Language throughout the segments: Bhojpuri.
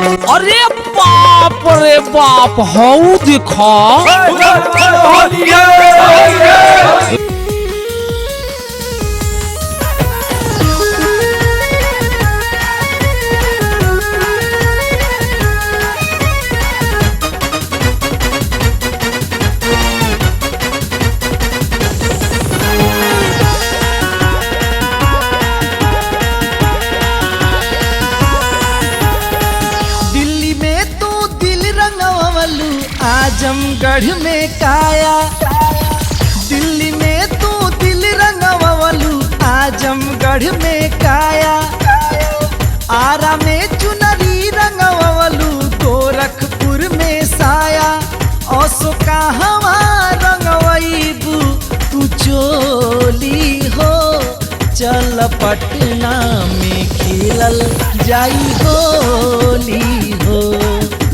अरे बाप रे बाप, हऊ देखा। दिल्ली में तू दिल रंगवलू, आजमगढ़ में काया। दिल्ली में तू दिल रंगवलू, आजमगढ़ में काया। आरा में चुनरी रंगवलू, गोरखपुर में साया। असो कहवा रंगवैबू तू चोली हो, चल पटना में खेलल जाई होली हो।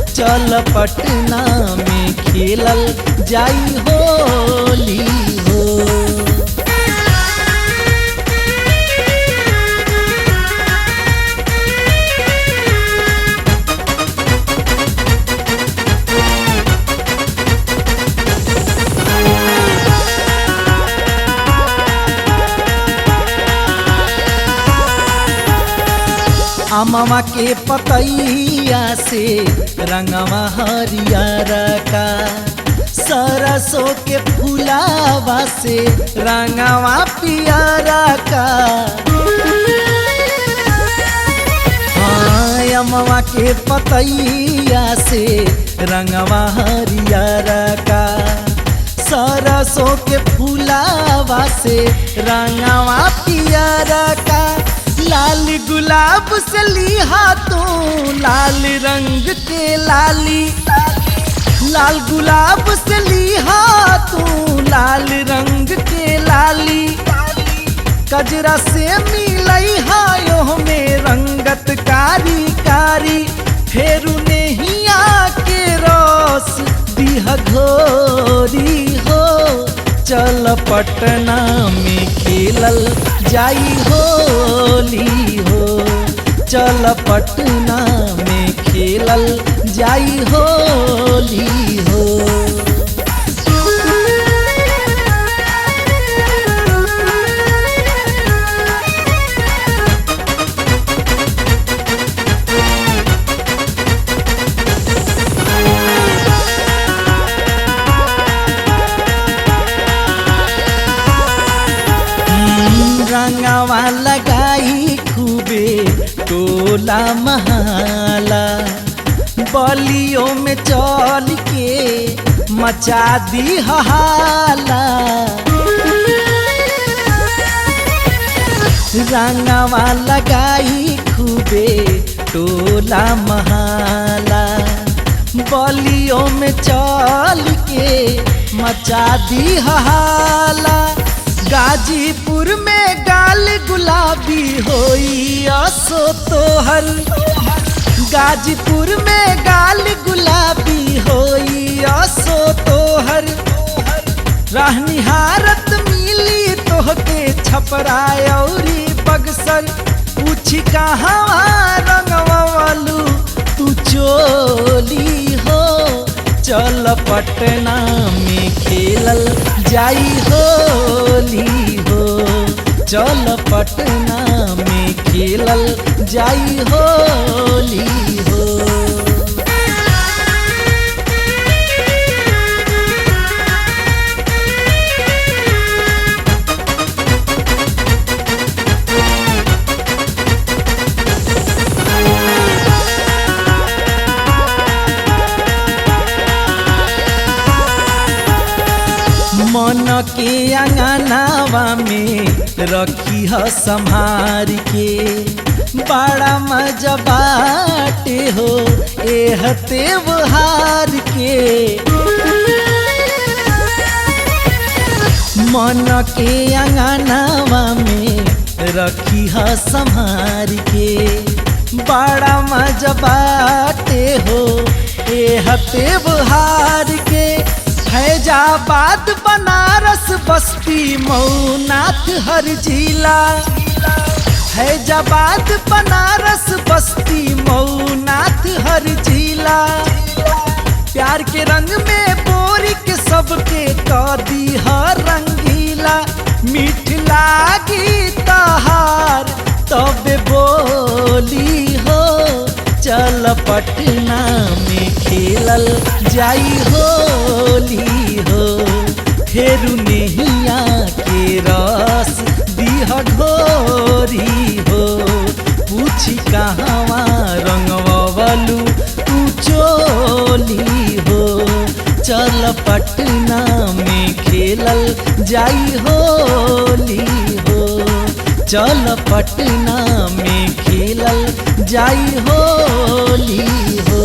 चल पटना में खेलल जाई होली हो। अमवा के पतैया से रंगवा हरियर का, सरसों के फुलावा से रंगवा पियरा का। हाँ, अमवा के पतैया से रंगवा हरियर का, सरसों के फुलावा से रंगवा पियरा का। लाल गुलाब से लिहा तू लाल रंग के लाली, लाल गुलाब से लिहा तू लाल रंग के लाली। कजरा से मिलई हायो में रंगत कारी कारी, फेरू नेहिया के रस दिह घोरी हो। चल पटना में खेलल जाई होली हो। चल पटना में खेलल जाई होली हो। रंगवा लगाई खूबे टोला महाला, बलियों में चल के मचा दी हाला। रंगवा लगाई खूबे टोला महाला, बलियों में चल के मचा दी हाला। गाजीपुर में गाल गुलाबी होई असो तोहर, गाजीपुर में गाल गुलाबी होई असो तोहर। रहनिहारत मिली तोहके छपरा औरी बगसर, पूछी कहवा रंगवलू तू चोली हो। चल पटना में खेलल जाई होली हो। चल पटना में खेलल जाई होली हो। मन के अंगनावा में रखी ह संभार के, बड़ा मजा बाटे हो एह त्योहार के। मन के अंगनावा में रखी ह संभार के, बड़ा मजा बाटे हो एह त्योहार के। फैजाबाद बनारस बस्ती मऊनाथ हर जिला, फैजाबाद बनारस बस्ती मऊनाथ हर जिला। प्यार के रंग में बोरी के सबके कदी हर रंगीला। मीठ लागी तहार तब बोली हो, चल पटना में खेलल जाई होली हो। फेरू नेहिया के रस दीह ढोरी हो, पूछी कहवा रंगवलू तू चोली हो। चल पटना में खेलल जाई होली हो, चल पटना में खेलल जाई होली हो।